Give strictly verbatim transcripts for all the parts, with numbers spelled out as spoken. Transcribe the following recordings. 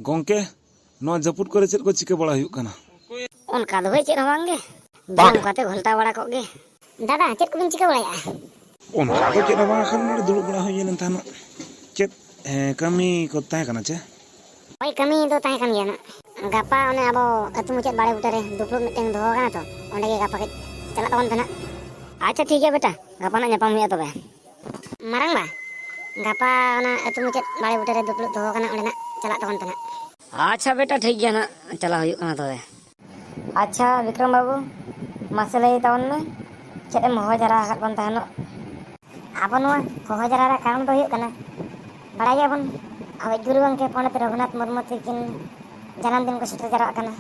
ᱜᱚᱝᱠᱮ, ᱱᱚᱣᱟ ᱡᱟᱹᱯᱩᱫ ᱠᱚᱨᱮ ᱪᱮᱫ ᱠᱚ ᱪᱤᱠᱟᱹ ᱵᱟᱲᱟ ᱦᱩᱭᱩᱜ ᱠᱟᱱᱟ? ᱚᱱᱠᱟ ᱫᱚ ᱦᱳᱭ ᱪᱮᱫ ᱦᱚᱸ ᱵᱟᱝ ᱜᱮ, ᱡᱚᱢ ᱠᱟᱛᱮ ᱜᱷᱚᱞᱴᱟᱣ ᱵᱟᱲᱟ ᱠᱚᱜ ᱜᱮ᱾ ᱫᱟᱫᱟ, ᱪᱮᱫ ᱠᱚᱵᱤᱱ ᱪᱤᱠᱟᱹ ᱵᱟᱲᱟᱭᱮᱫᱼᱟ? ᱚᱱᱠᱟ ᱫᱚ ᱪᱮᱫ ᱦᱚᱸ ᱵᱟᱝ, ᱮᱠᱷᱚᱱ ᱱᱚᱰᱮ ᱫᱩᱲᱩᱵ ᱵᱟᱲᱟ ᱦᱩᱭ ᱞᱮᱱ ᱛᱟᱦᱮᱱᱚᱜ᱾ ᱪᱮᱫ, ᱮ, ᱠᱟᱹᱢᱤ ᱠᱚ ᱛᱟᱦᱮᱸ ᱠᱟᱱᱟ ᱪᱮ? ᱦᱳᱭ, ᱠᱟᱹᱢᱤ ᱫᱚ ᱛᱟᱦᱮᱸ ᱠᱟᱱ ᱜᱮᱭᱟ ᱱᱟᱜ᱾ ᱜᱟᱯᱟ ᱚᱱᱮ ᱟᱵᱚ ᱟᱹᱛᱩ ᱢᱩᱪᱟᱹᱫ ᱵᱟᱲᱮ ᱵᱩᱴᱟᱹ ᱨᱮ ᱫᱩᱯᱲᱩᱵ ᱢᱤᱫᱴᱮᱱ ᱫᱚᱦᱚ ᱟᱠᱟᱱᱟ ᱛᱚ, ᱚᱸᱰᱮ ᱜᱮ ᱜᱟᱯᱟ ᱠᱟᱹᱡ ᱪᱟᱞᱟᱜ ᱛᱟᱵᱚᱱ ᱯᱮ ᱱᱟᱜ᱾ ᱟᱪᱪᱷᱟ, ᱴᱷᱤᱠ ᱜᱮᱭᱟ ᱵᱮᱴᱟ, ᱜᱟᱯᱟ ᱱᱟᱜ ᱧᱟᱯᱟᱢ ᱦᱩᱭᱩᱜᱼᱟ ᱛᱚᱵᱮ᱾ ᱢᱟᱨᱟᱝᱵᱟ, ᱜᱟᱯᱟ ᱚᱱᱟ ᱟᱹᱛᱩ ᱢᱩᱪᱟᱹᱫ ᱵᱟᱲᱮ ᱵᱩᱴᱟᱹ ᱨᱮ ᱫᱩᱯᱲᱩᱵ ᱫᱚᱦᱚ ᱟᱠᱟᱱᱟ, ᱚᱸᱰᱮ ᱱᱟᱜ ᱪᱟᱞᱟᱜ ᱛᱟᱵᱚᱱ ᱯᱮ ᱱᱟᱜ᱾ ᱟᱪᱪᱷᱟ ᱵᱮᱴᱟ, ᱴᱷᱤᱠ ᱜᱮᱭᱟ ᱱᱟᱜ, ᱪᱟᱞᱟᱜ ᱦᱩᱭᱩᱜ ᱠᱟᱱᱟ ᱛᱚᱵᱮ᱾ ᱟᱪᱪᱷᱟ ᱵᱤᱠᱨᱚᱢ ᱵᱟᱹᱵᱩ, ᱢᱟᱥᱮ ᱞᱟᱹᱭ ᱛᱟᱵᱚᱱ ᱢᱮ, ᱪᱮᱫ ᱮᱢ ᱦᱚᱦᱚ ᱡᱟᱣᱨᱟ ᱟᱠᱟᱫ ᱵᱚᱱ ᱛᱟᱦᱮᱱᱚᱜ? ᱟᱵᱚ ᱱᱚᱣᱟ ᱦᱚᱦᱚ ᱡᱟᱣᱨᱟ ᱨᱮᱭᱟᱜ ᱠᱟᱨᱚᱱ ᱫᱚ ᱦᱩᱭᱩᱜ ᱠᱟᱱᱟ, ᱵᱟᱲᱟᱭ ᱜᱮᱭᱟᱵᱚᱱ, ᱟᱵᱚ ᱜᱩᱨᱩ ᱜᱚᱢᱠᱮ ᱯᱚᱱᱰᱤᱛ ᱨᱚᱜᱷᱩᱱᱟᱛᱷ ᱢᱩᱨᱢᱩ ᱛᱤᱠᱤᱱ ᱡᱟᱱᱟᱢ ᱫᱤᱱ ᱠᱚ ᱥᱮᱴᱮᱨ ᱡᱟᱣᱨᱟᱜ ᱠᱟᱱᱟ᱾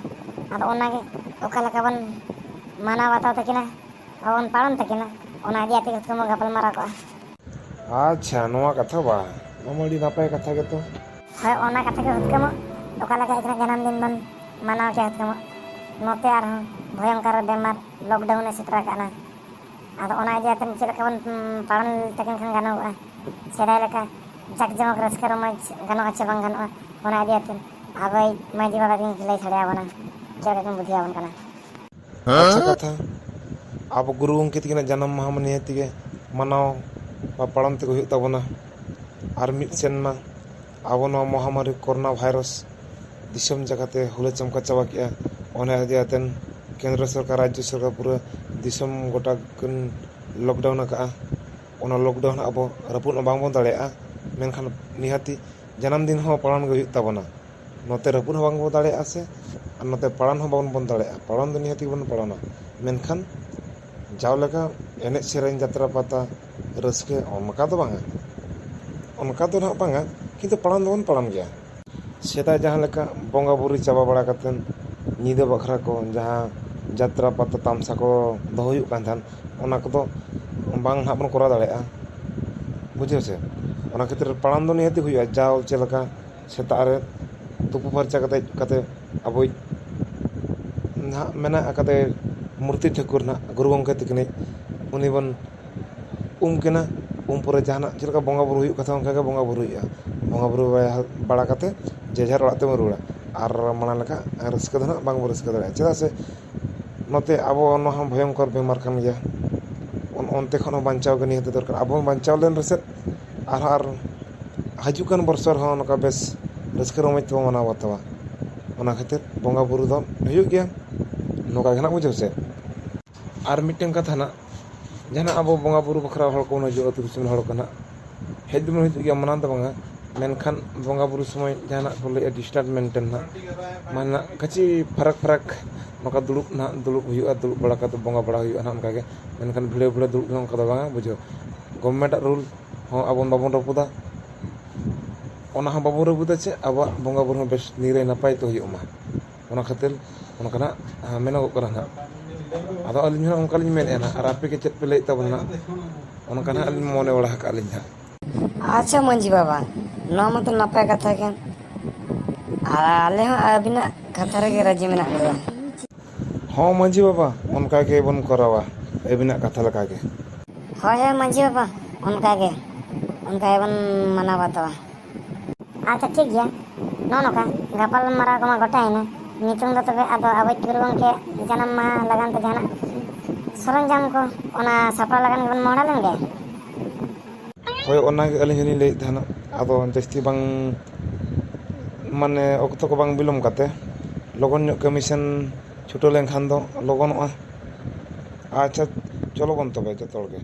ᱟᱫᱚ ᱚᱱᱟᱜᱮ ᱚᱠᱟ ᱞᱮᱠᱟ ᱵᱚᱱ ᱢᱟᱱᱟᱣ ᱵᱟᱛᱟᱣ ᱛᱟᱹᱠᱤᱱᱟ, ᱟᱨ ᱵᱚᱱ ᱯᱟᱞᱚᱱ ᱛᱟᱹᱠᱤᱱᱟ, ᱚᱱᱟ ᱤᱫᱤ ᱠᱟᱛᱮ ᱜᱮ ᱦᱩᱛᱠᱟᱹᱢ ᱵᱚᱱ ᱜᱟᱯᱟᱞ ᱢᱟᱨᱟᱣ ᱠᱚᱜᱼᱟ᱾ ᱟᱪᱪᱷᱟ, ᱱᱚᱣᱟ ᱠᱟᱛᱷᱟ ᱵᱟ, ᱱᱚᱣᱟ ᱢᱟ ᱟᱹᱰᱤ ᱱᱟᱯᱟᱭ ᱠᱟᱛᱷᱟ ᱜᱮᱛᱚ᱾ ᱦᱳᱭ, ᱚᱱᱟ ᱠᱟᱛᱷᱟ ᱜᱮ ᱦᱩᱛᱠᱟᱹᱢᱚᱜ, ᱚᱠᱟ ᱞᱮᱠᱟ ᱟᱹᱠᱤᱱᱟᱜ ᱡᱟᱱᱟᱢ ᱫᱤᱱ ᱵᱚᱱ ᱢᱟᱱᱟᱣ ᱠᱮᱭᱟ ᱦᱩᱛᱠᱟᱹᱢᱚᱜ᱾ ᱱᱚᱛᱮ ᱟᱨᱦᱚᱸ ᱵᱷᱚᱭᱚᱝᱠᱚᱨ ᱵᱮᱢᱟᱨ ᱞᱚᱠᱰᱟᱣᱩᱱ ᱮ ᱥᱮᱴᱮᱨ ᱟᱠᱟᱫᱼᱟ᱾ ᱟᱫᱚ ᱚᱱᱟ ᱤᱫᱤ ᱠᱟᱛᱮ ᱪᱮᱫ ᱞᱮᱠᱟ ᱵᱚᱱ, ᱩᱸ, ᱯᱟᱞᱚᱱ ᱛᱟᱹᱠᱤᱱ ᱠᱷᱟᱱ ᱜᱟᱱᱚᱜᱚᱜᱼᱟ? ᱥᱮᱫᱟᱭ ᱞᱮᱠᱟ ᱡᱟᱠ ᱡᱚᱢᱚᱠ ᱨᱟᱹᱥᱠᱟᱹ ᱨᱚᱢᱚᱡᱽ ᱜᱟᱱᱚᱜᱼᱟ ᱪᱮ ᱵᱟᱝ ᱜᱟᱱᱚᱜᱼᱟ, ᱚᱱᱟ ᱤᱫᱤ ᱠᱟᱛᱮ ᱟᱵᱚᱭᱤᱡ ᱢᱟᱹᱡᱷᱤ ᱵᱟᱵᱟ ᱠᱤᱱ ᱞᱟᱹᱭ ᱥᱟᱰᱮ ᱟᱵᱚᱱᱟ, ᱪᱮᱫ ᱞᱮᱠᱟ ᱠᱤᱱ ᱵᱩᱫᱷᱤ ᱟᱵᱚᱱ ᱠᱟᱱᱟ᱾ ᱟᱪᱪᱷᱟ ᱠᱟᱛᱷᱟ, ᱟᱵᱚ ᱜᱩᱨᱩ ᱜᱚᱢᱠᱮ ᱛᱟᱹᱠᱤᱱᱟᱜ ᱡᱟᱱᱟᱢ ᱢᱟᱦᱟ ᱢᱟ ᱱᱤᱦᱟᱹᱛ ᱜᱮ ᱢᱟᱱᱟᱣ ᱵᱟ ᱯᱟᱞᱚᱱ ᱛᱮᱜᱮ ᱦᱩᱭᱩᱜ ᱛᱟᱵᱚᱱᱟ᱾ ᱟᱨ ᱢᱤᱫ ᱥᱮᱱ ᱢᱟ ᱟᱵᱚ ᱱᱚᱣᱟ ᱢᱚᱦᱟᱢᱟᱨᱤ ᱠᱳᱨᱳᱱᱟ ᱵᱷᱟᱭᱨᱟᱥ ᱫᱤᱥᱚᱢ ᱡᱟᱠᱟᱛᱮ ᱦᱩᱞᱟᱹ ᱪᱟᱢᱠᱟ ᱪᱟᱵᱟ ᱠᱮᱜᱼᱟ᱾ ᱚᱱᱟ ᱤᱫᱤ ᱠᱟᱛᱮᱱ ᱠᱮᱱᱫᱨᱚ ᱥᱚᱨᱠᱟᱨ, ᱨᱟᱡᱽᱡᱚ ᱥᱚᱨᱠᱟᱨ ᱯᱩᱨᱟᱹ ᱫᱤᱥᱚᱢ ᱜᱚᱴᱟ ᱠᱤᱱ ᱞᱚᱠᱰᱟᱣᱩᱱ ᱟᱠᱟᱜᱼᱟ᱾ ᱚᱱᱟ ᱞᱚᱠᱰᱟᱣᱩᱱ ᱟᱵᱚ ᱨᱟᱹᱯᱩᱫ ᱦᱚᱸ ᱵᱟᱝᱵᱚᱱ ᱫᱟᱲᱮᱭᱟᱜᱼᱟ, ᱢᱮᱱᱠᱷᱟᱱ ᱱᱤᱦᱟᱹᱛᱤ ᱡᱟᱱᱟᱢ ᱫᱤᱱ ᱦᱚᱸ ᱯᱟᱞᱚᱱ ᱜᱮ ᱦᱩᱭᱩᱜ ᱛᱟᱵᱚᱱᱟ᱾ ᱱᱚᱛᱮ ᱨᱟᱹᱯᱩᱫ ᱦᱚᱸ ᱵᱟᱝᱵᱚᱱ ᱫᱟᱲᱮᱭᱟᱜᱼᱟ ᱥᱮ, ᱟᱨ ᱱᱚᱛᱮ ᱯᱟᱞᱚᱱ ᱦᱚᱸ ᱵᱟᱵᱚᱱ ᱵᱚᱱ ᱫᱟᱲᱮᱭᱟᱜᱼᱟ᱾ ᱯᱟᱞᱚᱱ ᱫᱚ ᱱᱤᱦᱟᱹᱛᱤ ᱜᱮᱵᱚᱱ ᱯᱟᱞᱚᱱᱟ, ᱢᱮᱱᱠᱷᱟᱱ ᱡᱟᱣ ᱞᱮᱠᱟ ᱮᱱᱮᱡ ᱥᱮᱨᱮᱧ, ᱡᱟᱛᱨᱟ ᱯᱟᱛᱟ, ᱨᱟᱹᱥᱠᱟᱹ ᱚᱱᱠᱟ ᱫᱚ ᱵᱟᱝᱟ, ᱚᱱᱠᱟ ᱫᱚ ᱱᱟᱦᱟᱜ ᱵᱟᱝᱟ, ᱠᱤᱱᱛᱩ ᱯᱟᱞᱚᱱ ᱫᱚᱵᱚᱱ ᱯᱟᱞᱚᱱ ᱜᱮᱭᱟ᱾ ᱥᱮᱫᱟᱭ ᱡᱟᱦᱟᱸ ᱞᱮᱠᱟ ᱵᱚᱸᱜᱟ ᱵᱩᱨᱩ ᱪᱟᱵᱟ ᱵᱟᱲᱟ ᱠᱟᱛᱮᱫ ᱧᱤᱫᱟᱹ ᱵᱟᱠᱷᱨᱟ ᱠᱚ ᱡᱟᱦᱟᱸ ᱡᱟᱛᱨᱟ ᱯᱟᱛᱟ ᱛᱟᱢᱥᱟ ᱠᱚ ᱫᱚᱦᱚ ᱦᱩᱭᱩᱜ ᱠᱟᱱ ᱛᱟᱦᱮᱸᱫ, ᱚᱱᱟ ᱠᱚᱫᱚ ᱵᱟᱝ ᱱᱟᱦᱟᱜ ᱵᱚᱱ ᱠᱚᱨᱟᱣ ᱫᱟᱲᱮᱭᱟᱜᱼᱟ᱾ ᱵᱩᱡᱷᱟᱹᱣ ᱥᱮ? ᱚᱱᱟ ᱠᱷᱟᱹᱛᱤᱨ ᱯᱟᱲᱟᱱ ᱫᱚ ᱱᱤᱦᱟᱹᱛᱤ ᱦᱩᱭᱩᱜᱼᱟ᱾ ᱡᱟᱣ ᱪᱮᱫ ᱞᱮᱠᱟ ᱥᱮᱛᱟᱜ ᱨᱮ ᱛᱩᱯᱩ ᱯᱷᱟᱨᱪᱟ ᱠᱟᱛᱮᱫ, ᱠᱟᱛᱮᱫ ᱟᱵᱚᱭᱤᱡ ᱱᱟᱦᱟᱜ ᱢᱮᱱᱟᱜ ᱟᱠᱟᱫᱮ ᱢᱩᱨᱛᱤ ᱴᱷᱟᱹᱠᱩᱨ ᱱᱟᱦᱟᱜ ᱜᱩᱨᱩ ᱜᱚᱢᱠᱮ ᱛᱤᱠᱤᱱᱤᱡ, ᱩᱱᱤ ᱵᱚᱱ ᱩᱢ ᱠᱤᱱᱟ᱾ ᱩᱢ ᱯᱚᱨᱮ ᱡᱟᱦᱟᱱᱟᱜ ᱪᱮᱫ ᱞᱮᱠᱟ ᱵᱚᱸᱜᱟ ᱵᱩᱨᱩ ᱦᱩᱭᱩᱜ ᱠᱟᱛᱷᱟ, ᱚᱱᱠᱟ ᱜᱮ ᱵᱚᱸᱜᱟ ᱵᱩᱨᱩ ᱦᱩᱭᱩᱜᱼᱟ᱾ ᱵᱚᱸᱜᱟ ᱵᱩᱨᱩ ᱵᱟᱲᱟ ᱠᱟᱛᱮ ᱡᱮ ᱡᱟᱦᱟᱨ ᱚᱲᱟᱜ ᱛᱮᱵᱚᱱ ᱨᱩᱣᱟᱹᱲᱟ᱾ ᱟᱨ ᱢᱟᱲᱟᱝ ᱞᱮᱠᱟ ᱨᱟᱹᱥᱠᱟᱹ ᱫᱚ ᱱᱟᱦᱟᱜ ᱵᱟᱝᱵᱚᱱ ᱨᱟᱹᱥᱠᱟᱹ ᱫᱟᱲᱮᱭᱟᱜᱼᱟ᱾ ᱪᱮᱫᱟᱜ ᱥᱮ ᱱᱚᱛᱮ ᱟᱵᱚ ᱱᱚᱣᱟ ᱦᱚᱸ ᱵᱷᱚᱭᱚᱝᱠᱚᱨ ᱵᱤᱢᱟᱨ ᱠᱟᱱ ᱜᱮᱭᱟ᱾ ᱚᱱ-, ᱚᱱᱛᱮ ᱠᱷᱚᱱ ᱦᱚᱸ ᱵᱟᱧᱪᱟᱣ ᱜᱮ ᱱᱤᱦᱟᱹᱛ ᱫᱚᱨᱠᱟᱨ᱾ ᱟᱵᱚ ᱵᱚᱱ ᱵᱟᱧᱪᱟᱣ ᱞᱮᱱ ᱨᱮᱥᱮᱫ ᱟᱨᱦᱚᱸ ᱟᱨ ᱦᱤᱡᱩᱜ ᱠᱟᱱ ᱵᱚᱨᱥᱚ ᱨᱮᱦᱚᱸ ᱱᱚᱝᱠᱟ ᱵᱮᱥ ᱨᱟᱹᱥᱠᱟᱹ ᱨᱚᱢᱚᱡᱽ ᱛᱮᱵᱚᱱ ᱢᱟᱱᱟᱣ ᱵᱟᱛᱟᱣᱟ᱾ ᱚᱱᱟ ᱠᱷᱟᱹᱛᱤᱨ ᱵᱚᱸᱜᱟ ᱵᱩᱨᱩ ᱫᱚ ᱦᱩᱭᱩᱜ ᱜᱮᱭᱟ, ᱱᱚᱝᱠᱟ ᱜᱮ ᱱᱟᱜ ᱵᱩᱡᱷᱟᱹᱣ ᱥᱮ᱾ ᱟᱨ ᱢᱤᱫᱴᱮᱱ ᱠᱟᱛᱷᱟ ᱱᱟᱜ, ᱡᱟᱦᱟᱱᱟᱜ ᱟᱵᱚ ᱵᱚᱸᱜᱟ ᱵᱩᱨᱩ ᱵᱟᱠᱷᱨᱟ ᱦᱚᱲ ᱠᱚᱵᱚᱱ ᱦᱤᱡᱩᱜᱼᱟ, ᱟᱹᱛᱩ ᱫᱤᱥᱚᱢ ᱨᱮᱱ ᱦᱚᱲ ᱠᱚ ᱱᱟᱜ ᱦᱮᱡ ᱫᱚᱵᱚᱱ ᱦᱤᱡᱩᱜ ᱜᱮᱭᱟ, ᱢᱟᱱᱟ ᱫᱚ ᱵᱟᱝᱟ, ᱢᱮᱱᱠᱷᱟᱱ ᱵᱚᱸᱜᱟ ᱵᱩᱨᱩ ᱥᱚᱢᱚᱭ ᱡᱟᱦᱟᱱᱟᱜ ᱠᱚ ᱞᱟᱹᱭᱮᱫᱼᱟ ᱰᱤᱥᱴᱟᱨᱵ ᱢᱮᱱᱴᱮᱱ ᱱᱟᱜ, ᱢᱟᱱᱮ ᱱᱟᱜ ᱠᱟᱹᱪᱤ ᱯᱷᱟᱨᱟᱠ ᱯᱷᱟᱨᱟᱠ ᱱᱚᱝᱠᱟ ᱫᱩᱲᱩᱵ ᱱᱟᱜ ᱫᱩᱲᱩᱵ ᱦᱩᱭᱩᱜᱼᱟ, ᱫᱩᱲᱩᱵ ᱵᱟᱲᱟ ᱠᱟᱛᱮ ᱵᱚᱸᱜᱟ ᱵᱟᱲᱟ ᱦᱩᱭᱩᱜᱼᱟ ᱱᱟᱜ ᱚᱱᱠᱟ ᱜᱮ᱾ ᱢᱮᱱᱠᱷᱟᱱ ᱵᱷᱤᱲᱟᱹᱣ ᱵᱷᱤᱲᱟᱹᱣ ᱫᱩᱲᱩᱵ ᱫᱚ ᱚᱱᱠᱟ ᱫᱚ ᱵᱟᱝᱟ, ᱵᱩᱡᱷᱟᱹᱣ᱾ ᱜᱚᱵᱷᱢᱮᱱᱴᱟᱜ ᱨᱩᱞ ᱦᱚᱸ ᱟᱵᱚ ᱵᱟᱵᱚᱱ ᱨᱟᱹᱯᱩᱫᱟ, ᱚᱱᱟ ᱦᱚᱸ ᱵᱟᱵᱚᱱ ᱨᱟᱹᱯᱩᱫᱟ ᱪᱮ ᱟᱵᱚᱣᱟᱜ ᱵᱚᱸᱜᱟ ᱵᱩᱨᱩ ᱦᱚᱸ ᱵᱮᱥ ᱱᱤᱨᱟᱹᱭ ᱱᱟᱯᱟᱭ ᱛᱮ ᱦᱩᱭᱩᱜ ᱢᱟ᱾ ᱚᱱᱟ ᱠᱷᱟᱹᱛᱤᱨ ᱚᱱᱠᱟᱱᱟᱜ, ᱟᱸ, ᱢᱮᱱᱚᱜᱚᱜ ᱠᱟᱱᱟ ᱱᱟᱦᱟᱜ᱾ ᱟᱫᱚ ᱟᱹᱞᱤᱧ ᱦᱚᱸ ᱚᱱᱠᱟᱞᱤᱧ ᱢᱮᱱᱮᱫᱼᱟ ᱱᱟᱦᱟᱜ, ᱟᱨ ᱟᱯᱮ ᱜᱮ ᱪᱮᱫ ᱯᱮ ᱞᱟᱹᱭᱮᱫ ᱛᱟᱵᱚᱱᱟ ᱱᱟᱦᱟᱜ, ᱚᱱᱠᱟ ᱱᱟᱦᱟᱜ ᱟᱹᱞᱤᱧ ᱢᱚᱱᱮ ᱵᱟᱲᱟ ᱟᱠᱟᱫ ᱞᱤᱧ ᱱᱟᱦᱟᱜ᱾ ᱟᱪᱪᱷᱟ ᱢᱟᱺᱡᱷᱤ ᱵᱟᱵᱟ, ᱱᱚᱣᱟ ᱢᱟᱛᱚ ᱱᱟᱯᱟᱭ ᱠᱟᱛᱷᱟ ᱜᱮ᱾ ᱟᱨ ᱟᱞᱮ ᱦᱚᱸ ᱟᱹᱵᱤᱱᱟᱜ ᱠᱟᱛᱷᱟ ᱨᱮᱜᱮ ᱨᱟᱹᱡᱤ ᱢᱮᱱᱟᱜ ᱞᱮᱭᱟ᱾ ᱦᱚᱸ ᱢᱟᱺᱡᱷᱤ ᱵᱟᱵᱟ, ᱚᱱᱠᱟ ᱜᱮᱵᱚᱱ ᱠᱚᱨᱟᱣᱟ, ᱟᱹᱵᱤᱱᱟᱜ ᱠᱟᱛᱷᱟ ᱞᱮᱠᱟ ᱜᱮ᱾ ᱦᱳᱭ, ᱦᱳᱭ ᱢᱟᱺᱡᱷᱤ ᱵᱟᱵᱟ, ᱚᱱᱠᱟ ᱜᱮ, ᱚᱱᱠᱟ ᱜᱮᱵᱚᱱ ᱢᱟᱱᱟᱣ ᱵᱟᱛᱟᱣᱟ᱾ ᱟᱪᱪᱷᱟ, ᱴᱷᱤᱠ ᱜᱮᱭᱟ᱾ ᱱᱚᱜᱼᱚ ᱱᱚᱝᱠᱟ ᱜᱟᱯᱟᱞ ᱢᱟᱨᱟᱣ ᱠᱚᱢᱟ ᱜᱚᱴᱟᱭᱮᱱᱟ᱾ ᱱᱤᱛᱚᱝ ᱫᱚ ᱛᱚᱵᱮ ᱟᱫᱚ ᱟᱵᱚᱭᱤᱡ ᱜᱩᱨᱩ ᱜᱚᱢᱠᱮ ᱡᱟᱱᱟᱢ ᱢᱟᱦᱟ ᱞᱟᱹᱜᱤᱫ ᱛᱮ ᱡᱟᱦᱟᱱᱟᱜ ᱥᱚᱨᱚᱧᱡᱟᱢ ᱠᱚ, ᱚᱱᱟ ᱥᱟᱯᱲᱟᱣ ᱞᱟᱹᱜᱤᱫ ᱜᱮᱵᱚᱱ ᱢᱚᱦᱰᱟ ᱞᱮᱱ ᱜᱮ᱾ ᱦᱳᱭ, ᱚᱱᱟᱜᱮ ᱟᱹᱞᱤᱧ ᱦᱚᱸᱞᱤᱧ ᱞᱟᱹᱭᱮᱫ ᱛᱟᱦᱮᱱᱟ᱾ ᱟᱫᱚ ᱡᱟᱹᱥᱛᱤ ᱵᱟᱝ, ᱢᱟᱱᱮ, ᱚᱠᱛᱚ ᱠᱚ ᱵᱟᱝ ᱵᱤᱞᱚᱢ ᱠᱟᱛᱮ ᱞᱚᱜᱚᱱ ᱧᱚᱜ ᱠᱟᱹᱢᱤ ᱥᱮᱱ ᱪᱷᱩᱴᱟᱹᱣ ᱞᱮᱱᱠᱷᱟᱱ ᱫᱚ ᱞᱚᱜᱚᱱᱚᱜᱼᱟ᱾ ᱟᱪᱪᱷᱟ, ᱪᱚᱞᱚ ᱵᱚᱱ ᱛᱚᱵᱮ ᱡᱚᱛᱚ ᱦᱚᱲ ᱜᱮ᱾